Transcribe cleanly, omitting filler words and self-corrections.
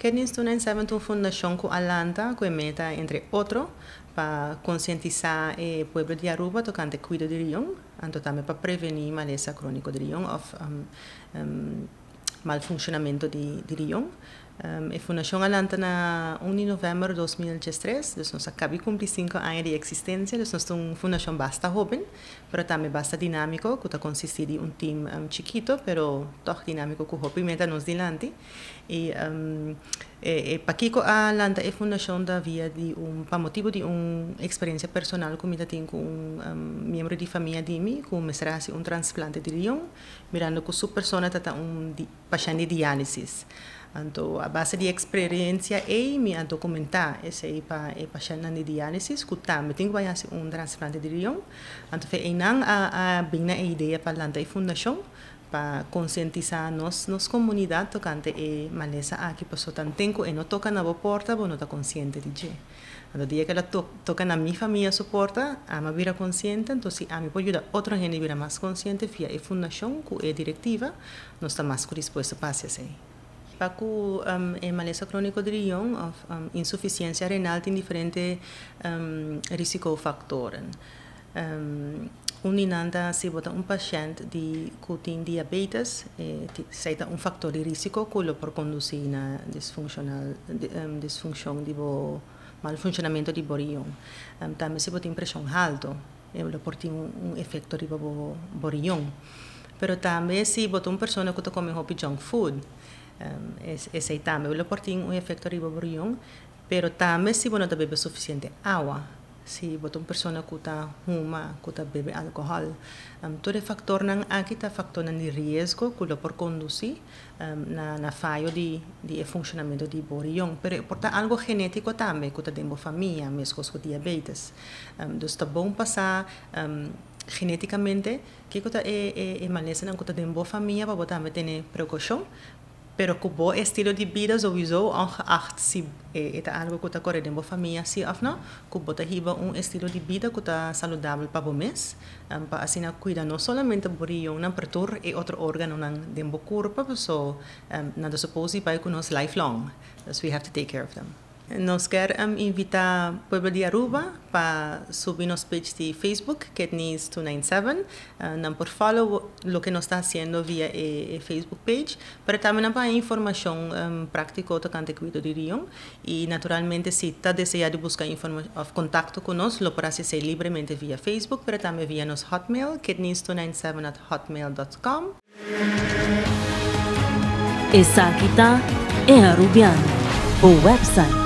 Kidneys 297 ta un fundacion cu a lanta cu e meta, entre otro, pa concientisa e pueblo di Aruba tocante cuido di riñon, anto tambe pa preveni malesa cronico di riñon of mal funcionamento di riñon. E fundacion a lanta na 1 di november di 2013, dus nos a caba di cumpli 5 aña di existencia, dus nos ta un fundacion basta hoben, pero tambe basta dinamico, cu ta consisti di un team chikito, pero toch dinamico cu hopi meta nos dilanti. Y pakico a lanta e fundacion ta via di un pa motibo di un experiencia personal cu mi tin cu un miembro di famia di mi, cu mester a haci un trasplante di riñon, mirando cu su persona ta un paciente di dialisis. Anto, a base di experiencia ey mi a documenta esey pa e paciente di dialisis, cu tambe tin cu haci un trasplante di riñon. Anto, foi eynan a bin na e idea pa lanta e fundacion, pa concientisa nos comunidad tocante e malesa aki, paso tanten cu e no toca na bo porta, bo no ta consciente di dje. Anto, dia cu el a toca na mi famia su porta, ami a bira consciente, anto si ami por yuda otro hende bira mas consciente via e fundacion cu e directiva, nos ta mas cu dispuesto pa haci. Pa cu e malesa cronico di riñon of insuficiencia renal tin diferente risicofactoren. Un di nan ta si bo ta un paciente di cu tin diabetes, esey ta un factor di risico cu lo por conduci na disfuncion di bo mal funcionamento di bo riñon. Tambe si bo tin presion halto, lo por tin un efecto riba bo riñon. Pero tambe si bo ta un persona cu ta come hopi junk food, esey tambe lo por tin un efecto riba bo riñon. Pero tambe si bo no ta bebe suficiente awa, si bo ta un persona cu ta huma, cu ta bebe alcohol, tur e factornan aki ta factornan di riesgo cu lo por conduci na fayo di e funcionamento di bo riñon. Pero por ta algo genetico tambe, cu ta den bo famia, mescos cu diabetes. Dus ta bon pa sa geneticamente kico ta e malesanan cu ta den bo famia pa bo tambe tene precaucion. Pero cu bo estilo di bida sowieso, ongeacht si e ta algo cu ta core den bo famia si of no, cu bo ta hiba un estilo di bida cu ta saludabel pa bo mes, pa asina cuida no solamente bo riñonnan, pero tur e otro organonan den bo curpa, so nan ta suppose bay cu nos lifelong. So we have to take care of them. Nos kier invita pueblo di Aruba pa subi nos page di Facebook, Kidneys 297. Nan por follow loke nos ta haciendo via e Facebook page, pero tambe nan pa informacion practico tocante cuido di riñon. Y naturalmente si ta desea di busca of contacto cu nos, lo por haci libremente via Facebook, pero tambe via nos Hotmail, kidneys297@hotmail.com. Esaki ta E Arubiano, e website.